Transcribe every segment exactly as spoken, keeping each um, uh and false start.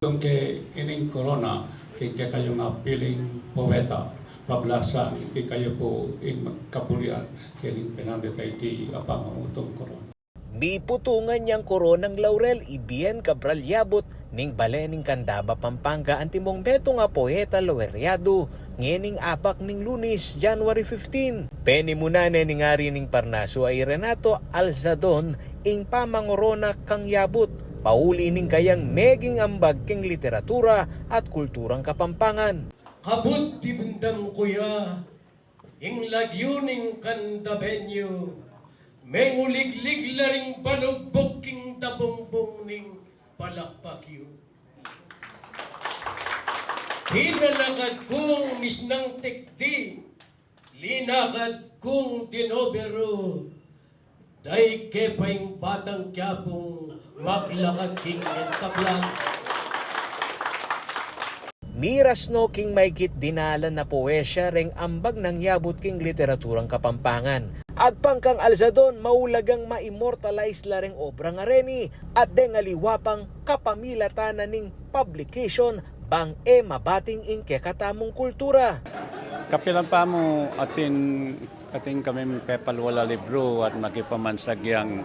Tungke ining korona, king kekayung apiling poeta, pablasan ikayu pu ing magkabulian, kening penandit a iti a pamamutung korona. Miputungan yang koronang laurel i Bien Cabral Yabut ning balen ning Candaba, Pampanga, antimong metung a poeta laureado, ngening abak ning Lunis, January fifteen. Penimunan ne ning ari ning Parnasu a i Renato Alzadon ing pamangorona kang Yabut, pauli ning kayang meging ambag king literatura at kulturang Kapampangan. Kabud dimdam ku ya ing lagyu ning Candabeño, menguliglig la ring balugbug king dabungbung ning palakpak yu. Tinalakad kung misnang tikdi, linakad kung dinoberu, dai ke pa ing batang Quiapong maglakad king entablan. Miras no king maigit dinalan a poesia reng ambag nang Yabut king literaturang Kapampangan. Agpang kang Alzadon, maulagang ma-immortalize la reng obrang areni at deng aliwa pang kapamilatan na ning publication bang e mabating ing kekatamung kultura. Kapilan pa mu atin, atin kami pepalwal a libru at makipamansag yang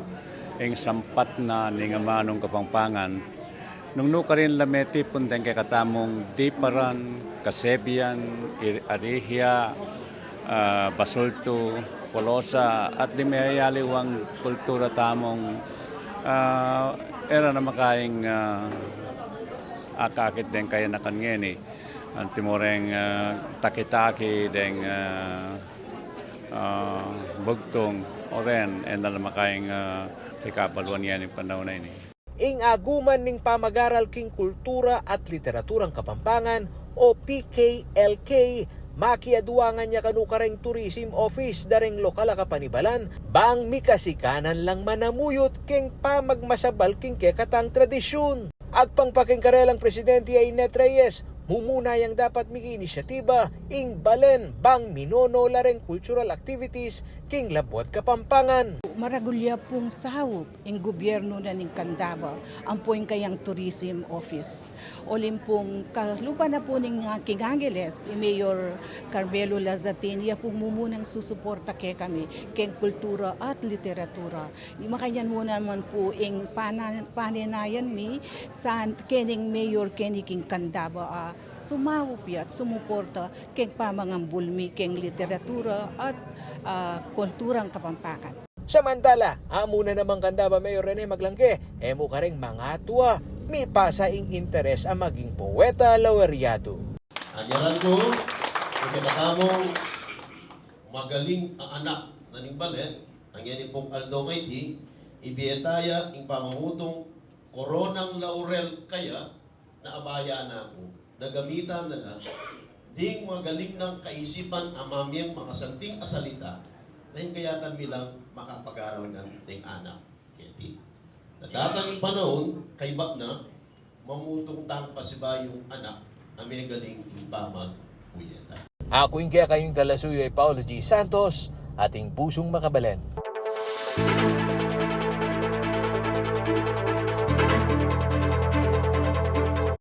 ing sampat na ning amanung Kapampangan. Nung nukarin la metipun deng kekatamung Diparan, Casebian, Ir-, Arihia, ah, Basultu, Polosa, at ding meyayaliwang kultura tamung, ah, e ra na makaing, ah, akakit deng kayanakan ngeni. Antimo reng, ah, takitaki deng, ah, ah, bugtung, o ren, e na la makaing, ah, kekabaluan ngeni panaun a ini. Ing aguman ning pamagaral king kultura at literaturang Kapampangan o P K L K, makiaduangan ya kanu kareng Tourism Office da reng lokal a kapanibalan, bang mikasikanan lang manamuyut king pamagmasabal king kekatang tradisyun. Agpang pa king karelang presidente a i Net Reyes, mumuna yang dapat miki-inisyatiba ing balen bang minono la reng cultural activities king labuad Kapampangan. Maragul ya pung saup ing gubyernu na ning Candaba, ampo ing kayang tourism office. Uling pung kalupa na pu ning, ah, king Angeles, i Mayor Carmelo Lazatin, ya pung mumunang susuporta kekami keng kultura at literatura. Makanyan mu naman pu ing pana-, paninayan mi sa kening mayor keni king Candaba, ah, sumaup ya at sumuporta keng pamangambul mi keng literatura at, ah, kulturang Kapampangan. Samantala, amuna namang Candaba Mayor Rene Maglangke, e mu karing mangatua, mipasa ing interes a maging poeta laureado. Anyaran ku, ing kekatamung magaling a anak na ning balen, a ngeni pung aldo a iti, ibie ta ya ing pamamutung Koronang Laurel kaya, na abayan na ku, na gamitan na la ding magaling nang kaisipan a mamie ing makasanting a salita, na hikayatan mi lang makapag-aral ngan ding anak keti. Na datang ing panaun, kaybat na, mamutung tang pasibayung anak a megaling ing pamagpuetan. Aku ing kekayung talasuyu i Paulo G Santos, ating pusung makabalen.